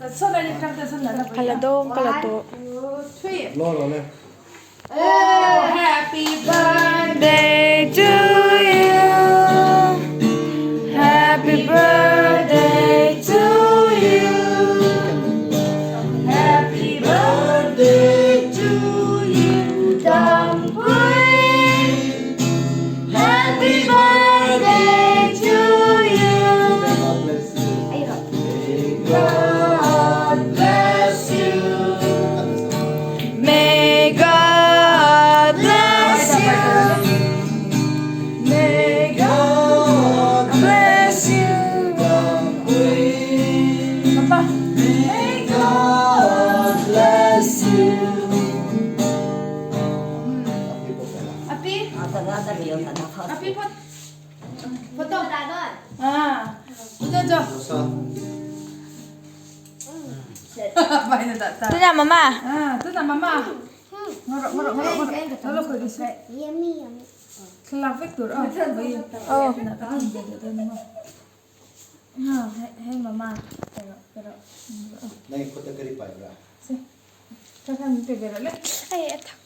Ka la dawng ka la tawh. Happy birthday to you. Happy birthday to you. Happy birthday to you, Dampui. Happy birthday to you. God bless you. May God bless you. May God bless you. Papa. May God bless you. Api. Api pot. Photo. Ah. Jojo. Tuna mama. Ah, tuna mama. Ngorok ngorok ngorok ngorok. Tolong kau di sini. Yummy yummy. Thlalak vek tur a. Oh. Ha, hei mama. Pero pero. Se. Kakak minta gerak le. Ai a thak.